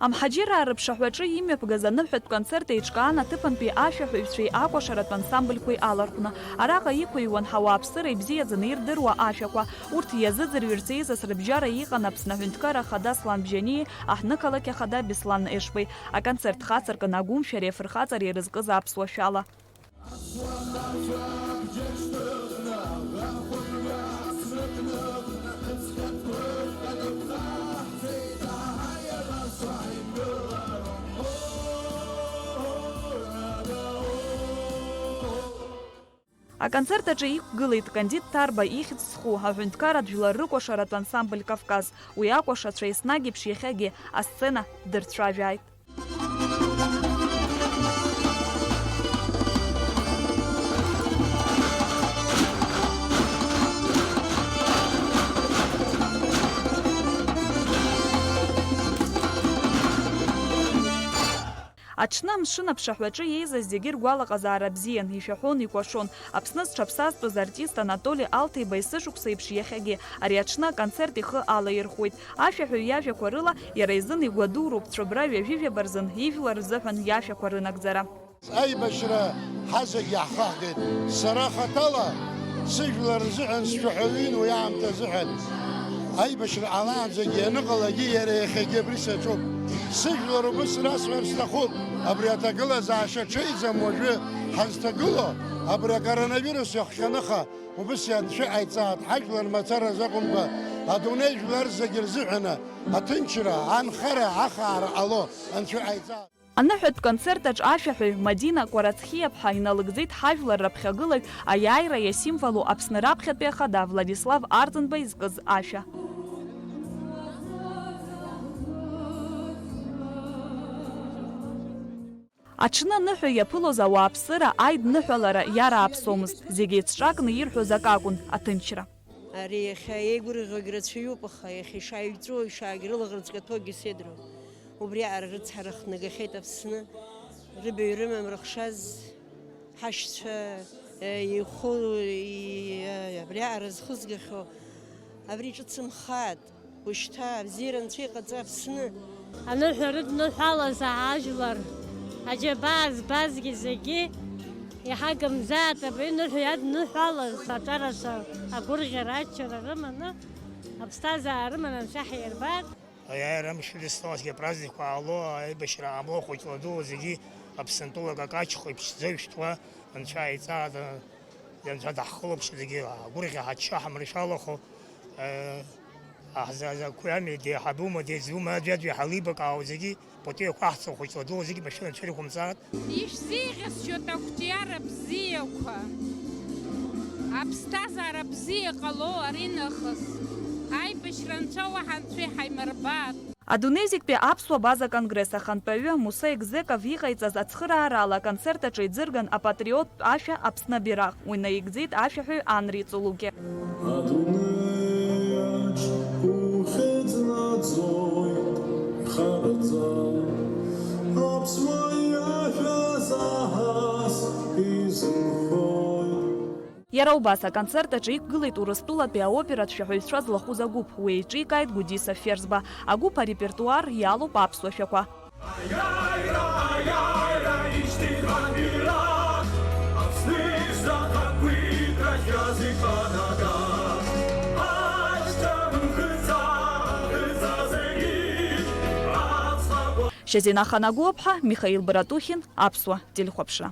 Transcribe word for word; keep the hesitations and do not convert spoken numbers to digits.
Амҳаџьыраа рыԥшаҳәаҿы имҩаԥгаз аныҳәатә концерт еиҿкаан аҭыԥантәи ашәаҳәаҩцәеи акәашаратә ансамбльқәеи алархәны. Араҟа иқәыҩуан ҳауааԥсыра ибзиаӡаны ирдыруа ашәақәа. Урҭ иазыӡырҩырц еизаз рыбжьара иҟан Аԥсны Аҳәынҭқарра Ахада Аслан Бжьаниеи аҳҭнықалақь Ахада Беслан Ешбеи. Аконцерт хацыркын агәымшәареи афырхаҵареи ирызкыз аԥсуа шәала. Аконцерт аҿы иқәгылеит Кандид Ҭарба ихьӡ зху аҳәынҭқарратә жәлар рыкәашаратә ансамбль Кавказ. Уи акәашацәа еснагь еиԥш иахьагьы асцена дырцәажәааит. Аҽны амшын аԥшаҳәаҿы еизаз зегьы ргәалаҟазаара бзиан, ишәаҳәон, икәашон. Аԥсны зҽаԥсазтәыз артист Анатоли Алҭеиба есышықәса еиԥш иахьагьы ари аҽны аконцерт ихы алаирхәуеит. Ашәаҳәаҩ иажәақәа рыла, иара изын игәадуроуп цәыббра ҩажәижәаба рзын ижәлар рзыҳәан иашәақәа рынагӡара. Аибашьра ҳазегь иаҳхаҳгеит. Сара хаҭала сыжәлар рзыҳәан сшәаҳәаҩын уи аамҭа азыҳәан. Аибашьра ҟалаанӡагьы ианыҟалагьы иара иахьагьы абри саҿуп. Сыжәлар убыс расҳәар сҭахуп, абри аҭагылазаашьа ҽеиӡам уажәы ҳазҭагылоу, абри акоронавирус иахҟьаныха убыс ианцәыҟаиҵааит, ҳажәлар мацара рзакәымкәа, адунеи жәлар зегьы рзыҳәаны аҭынчра, анхара, ахаара ҟало анцәыҟаиҵааит. Аныҳәатә концерт аҿы ашәаҳәаҩ Мадина Кәарацхиаԥҳа иналыгӡеит ҳажәлар раԥхьагылаҩ аиааира иасимволу Аԥсны раԥхьатәи ахада Владислав Арӡынба изкыз ашәа. Аҽны аныҳәа иаԥылоз ауааԥсыра аидныҳәалара иарааԥсомызт, зегь еицҿакны ирҳәоз акакәын, аҭынчра. Ари иахьа еигәырӷьогь рацәаҩуп, аха иахьа ишааҩҵәо, ишаагь рылаӷырӡ каҭәогьы сеидроу. Убриаҟара рыцҳара хнагахьеит Аԥсны, рыбаҩ рымам рыхшаз ҳашьцәа, е, ихәы, и-, е, абриаҟара зхызгахьоу, абри ҿыцымхааит. Ушьҭа абзиара Анцәа иҟаҵа Аԥсны. Аныҳәа рыдныҳәалаз ажәлар, аџьабаа збазгьы зегьы, иҳагымзааит абри ныҳәа иадныҳәалаз аҿарацәа агәырӷьара, аччара рыманы, аԥсҭазаара рыманы Анцәа ҳирбар. Аиааира амш рыдысныҳәалазгьы апраздникқәа ҟало, аибашьра ҟамло, хәыҷла-дула зегьы Аԥсынтәыла какаҷхо иԥшӡа ишәҭуа Анцәа ааиҵаада. Анцәа даҳхылаԥшуа зегьы агәырӷьа ҳачча ҳаманшәалахо, э, аҳзазақәиами, деиҳабума, деиҵбума, аӡәи-аӡәи ҳалибакаауа зегьы, пату иақәаҳҵо хәыҷла-дула зегьы машәыр Анцәа ирықәымҵааит. Ишәзеиӷьасшьоит ақәҿиара бзиақәа, аԥсҭазаара бзиа ҟало ари нахыс. Аибашьра Анцәа уаҳа Анцәа иҳаимырбааит! Адунеи зегьтәи аԥсуа база конгресс ахантәаҩы Муса Егзеков иҟаиҵаз ацхыраарала аконцерт аҿы иӡырган апатриоттә ашәа Аԥсны абираҟ, уи наигӡеит ашәаҳәаҩ Анри Ҵулукьа. Адунеиаҿ ухьыӡ наӡоит хараӡа, аԥсуа иашәа заҳаз изынхоит. Иара убас аконцерт аҿы иқәгылеит Урыстәылатәи аоператә шәаҳәаҩцәа злахәыз агәыԥ, уи еиҿикааит Гәдиса Ферзба. Агәыԥ арепертуар иалоуп аԥсуа шәақәа. Шьазина Ханагәыԥҳа, Михаил Братухин, Аԥсуа телехәаԥшра.